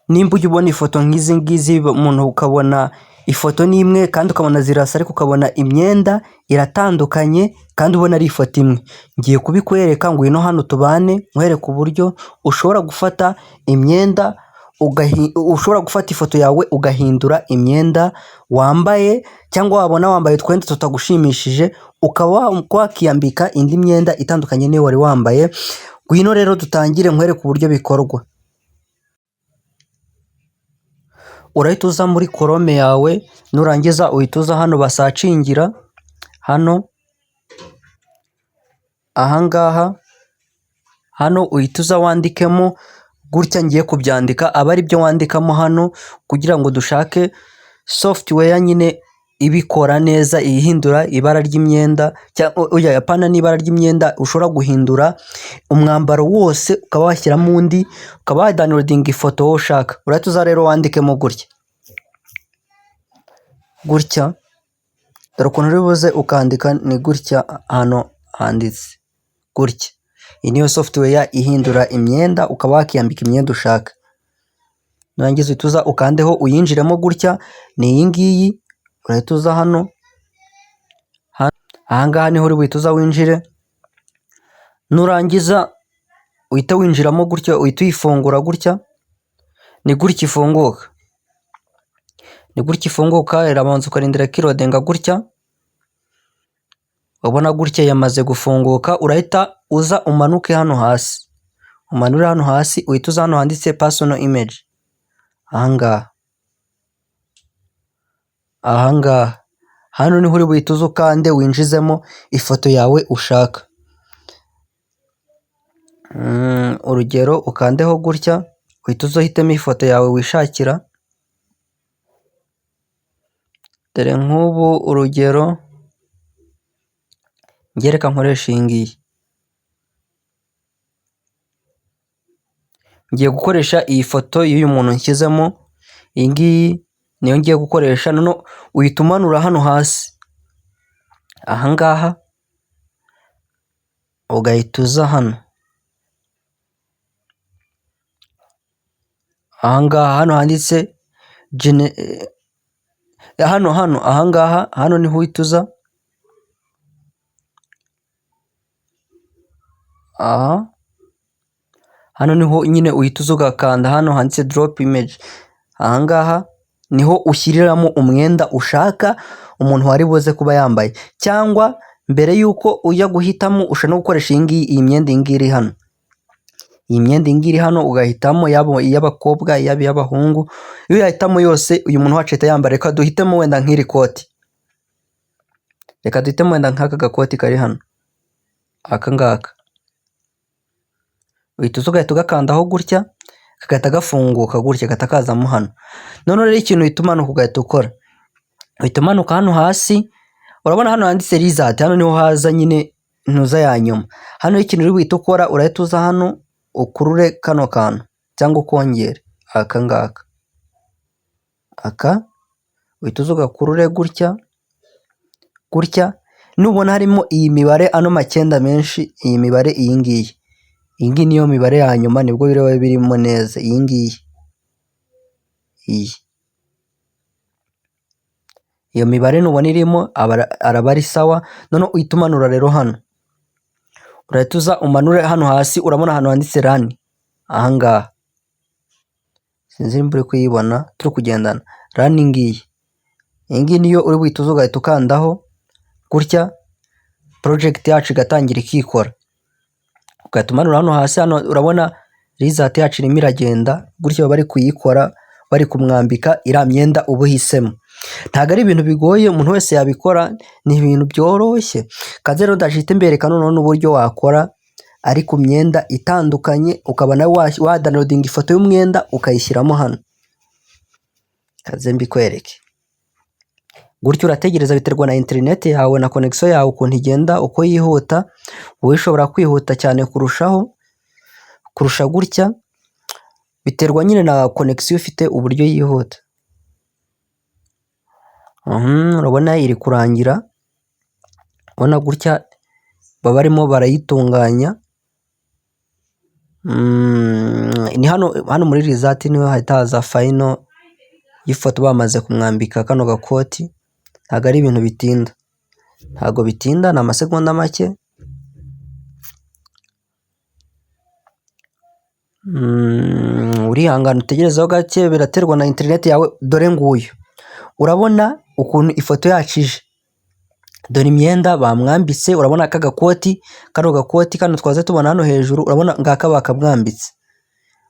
Nimba ujya ubona ifoto nk'izi ngizi, umuntu ukabona ifoto ni imwe kandi ukabona zirasa, ariko ukabona imyenda iratandukanye kandi ubona ari ifoto imwe. Ngiye kubikwereka, ngwino hano tubane nkwereke uburyo ushobora gufata imyenda, ushobora gufata ifoto yawe ugahindura imyenda wambaye, cyangwa wabona wambaye utwenda tutagushimishije ukaba wakiyambika indi myenda itandukanye n'iyo wari wambaye. Ngwino rero dutangire nkwereke uburyo bikorwa. Urahita uza muri Chrome yawe, nurangiza uhita uza hano basacingira, hano aha ngaha, hano uhita uza wandikemo gutya ngiye kubyandika, aba ari byo wandikamo hano kugira ngo dushake software nyine ibikora neza, ihindura ibara ry'imyenda, oya apana n'ibara ry'imyenda, ushobora guhindura umwambaro wose ukaba washyiramo undi, ukaba wadownloadinga ifoto wowe ushaka. Urahita uza rero wandikemo gutya gutya, dore ukuntu uri buze ukandika ni gutya, hano handitse gutya. Iyi niyo software ihindura imyenda ukaba wakiyambika imyenda ushaka. Nurangiza uhita uza ukandeho uyinjiremo gutya, ni iyi ngiyi. Urahita uza hano, aha ngaha niho uri buhite uza winjire, nurangiza uhite winjiramo gutya, uhite uyifungura gutya, ni gutya ifunguka, ni gutya ifunguka, irabanza ukarindira ikiloadinga gutya, ubona gutya yamaze gufunguka. Urahita uza umanuke hano hasi, umanure hano hasi, uhite uza hano handitse personal image, aha ngaha, aha ngaha, hano niho uri buhite uza ukande winjizemo ifoto yawe ushaka. Urugero ukandeho gutya, uhite uza uhitemo ifoto yawe wishakira, dore nk'ubu urugero njye reka nkoreshe iyi ngiyi, ngiye gukoresha iyi foto y'uyu muntu nshyizemo, iyi ngiyi niyo ngiye gukoresha. Noneho uhita umanura hano hasi, aha ngaha, ugahita uza hano, aha ngaha hano handitse hano hano aha ngaha, hano niho uhita uza, aha hano niho nyine uhita uza ugakanda hano handitse drop image, aha ngaha niho ushyiriramo umwenda ushaka umuntu wari buze kuba yambaye, cyangwa mbere y'uko ujya guhitamo ushobora no gukoresha iyi ngiyi, iyi myenda iyi ngiyi iri hano, iyi myenda iyi ngiyi iri hano ugahitamo, yaba iy'abakobwa yaba iy'abahungu, iyo uyahitamo yose uyu muntu wacu ahita yambara. Reka duhitemo wenda nk'iri koti, reka duhitemo wenda nk'aka gakoti kari hano, aka ngaka, uhita uza ugahita ugakandaho gutya, kagahita gafunguka gutya, gahita kazamo hano. Noneho rero ikintu uhita umanuka ugahita ukora, uhita umanuka hano hasi, urabona hano handitse result, hano niho haza nyine ntuza ya nyuma. Hano ikintu uri buhite ukora, urahita uza hano ukurure kano kantu cyangwa ukongere aka ngaka, aka uhita uza ugakurure gutya gutya. Nubona harimo iyi mibare, ano macyenda menshi, iyi mibare iyi ngiyi, iyi ngiyi niyo mibare ya nyuma, nibwo biraba birimo neza, iyi ngiyi, iyi, iyo mibare nubona irimo araba ari sawa. Noneho uhita umanura rero hano, urahita uza umanure hano hasi, urabona ahantu handitse run, aha ngaha, sinzi nimba uri kuyibona turi kugendana, run ngiyi, iyi ngiyi niyo uri buhite uza ugahita ukandaho gutya, project yacu igatangira ikikora. Ugahita umanura hano hasi, hano urabona result yacu irimo iragenda gutya, baba bari kuyikora bari kumwambika iriya myenda uba uhisemo. Ntabwo ari ibintu bigoye, umuntu wese yabikora, ni ibintu byoroshye. Kaze rero ndahita mbereka noneho n'uburyo wakora ari ku myenda itandukanye, ukaba nawe wadownloadinga ifoto y'umwenda ukayishyiramo hano. Kaze mbikwereke. Gutyo urategereza, biterwa na interineti yawe na connection yawe ukuntu igenda, uko yihuta, wowe ishobora kwihuta cyane kurushaho, kurusha gutya, biterwa nyine na connection ufite uburyo yihuta. Urabona iri kurangira, urabona gutya baba barimo barayitunganya. Ni hano hano muri result niho hahita haza final y'ifoto bamaze kumwambika kano gakoti. Ntabwo ari ibintu bitinda, ntabwo bitinda, ni amasegonda make. Urihangana utegerezeho gake, biraterwa na interineti yawe. Dore nguyu, urabona ukuntu ifoto yacu ije. Dore imyenda bamwambitse, urabona aka gakoti, kano gakoti kano twaze tubona hano hejuru, urabona ngaka bakamwambitse.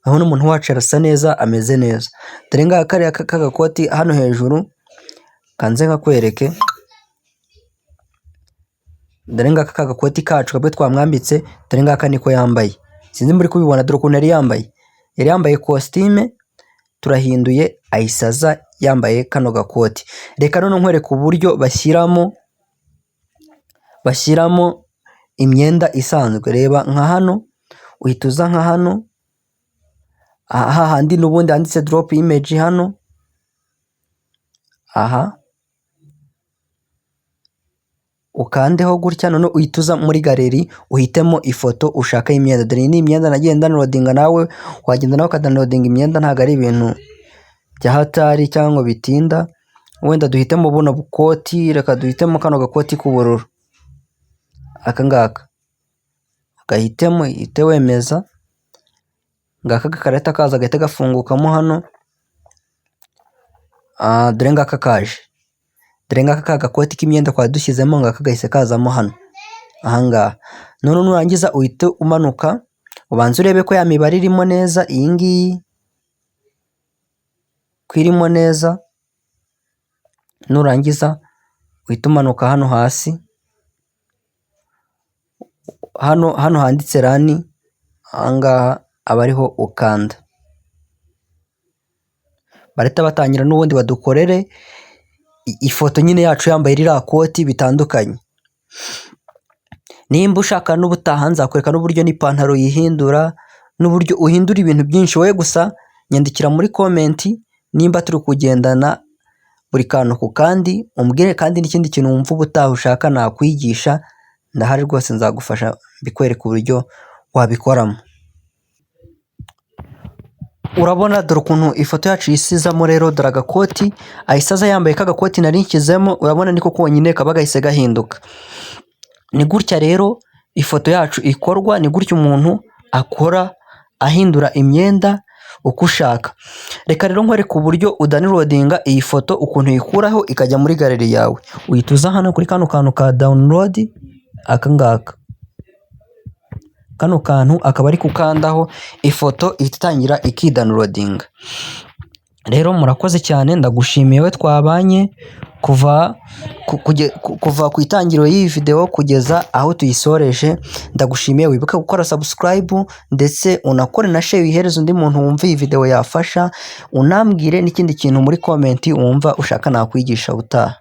Urabona umuntu wacu arasa neza, ameze neza. Dore ngaka kariya k'agakoti hano hejuru, kanze nkakwereke. Dore ngaka ka gakoti kacu kamwe twamwambitse, dore ngaka niko yambaye. Sinzi muri kubibona, dore ukuntu yari yambaye. Yari yambaye kositime, turahinduye ahise aza yambaye kano gakoti. Reka noneho nkwereke uburyo bashyiramo imyenda isanzwe. Reba nka hano, uhita uza nka hano, hahandi n'ubundi handitse drop image hano, aha ukandeho gutya, noneho uhita uza muri gallery uhitemo ifoto ushaka y'imyenda. Dore iyi ni imyenda nagiye ndownloadinga, nawe wagenda nawe ukadownloadinga imyenda, ntabwo ari ibintu bya hatari cyangwa ngo bitinda. Wenda duhitemo buno bukoti, reka duhitemo kano gakoti k'ubururu, aka ngaka ugahitemo, uhite wemeza. Ngaka karahita kaza gahita gafungukamo hano. Dore ngaka kaje, dore ngaka ka gakoti k'imyenda twari dushyizemo, ngaka gahise kazamo hano ahangaha. Noneho nurangiza uhite umanuka ubanze urebe ko ya mibare irimo neza, iyi ngiyi ko irimo neza. Nurangiza uhite umanuka hano hasi, hano hano handitse run, ahangaha aba ariho ukanda. Barahita batangira n'ubundi badukorere ifoto nyine yacu yambaye ririya koti bitandukanye. Nimba ushaka n'ubutaha nzakwereka n'uburyo n'ipantaro uyihindura, n'uburyo uhindura ibintu byinshi. Wowe gusa nyandikira muri comment nimba turi kugendana buri kantu ku kandi, umbwire kandi n'ikindi kintu wumva ubutaha ushaka nakwigisha, ndahari rwose nzagufasha mbikwereke uburyo wabikoramo. Urabona dore ukuntu ifoto yacu yisizamo rero, dore agakoti ahise aza yambaye ka gakoti nari nshyizemo, urabona niko konyine kaba gahise gahinduka. Ni gutya rero ifoto yacu ikorwa, ni gutya umuntu akora ahindura imyenda uko ushaka. Reka rero nkwereke uburyo udownloadinga iyi foto, ukuntu uyikuraho ikajya muri gallery yawe. Uhita uza hano kuri kano kantu ka download, aka ngaka, kano kantu akaba ari kukandaho, ifoto ihita itangira ikidownloadinga. Rero murakoze cyane, ndagushimiye we twabanye kuva ku itangiriro y'iyi video kugeza aho tuyisoreje. Ndagushimiye, wibuke gukora subscribe ndetse unakore na share, uyihereze undi muntu wumva iyi video yafasha, unambwire n'ikindi kintu muri comment wumva ushaka nakwigisha ubutaha.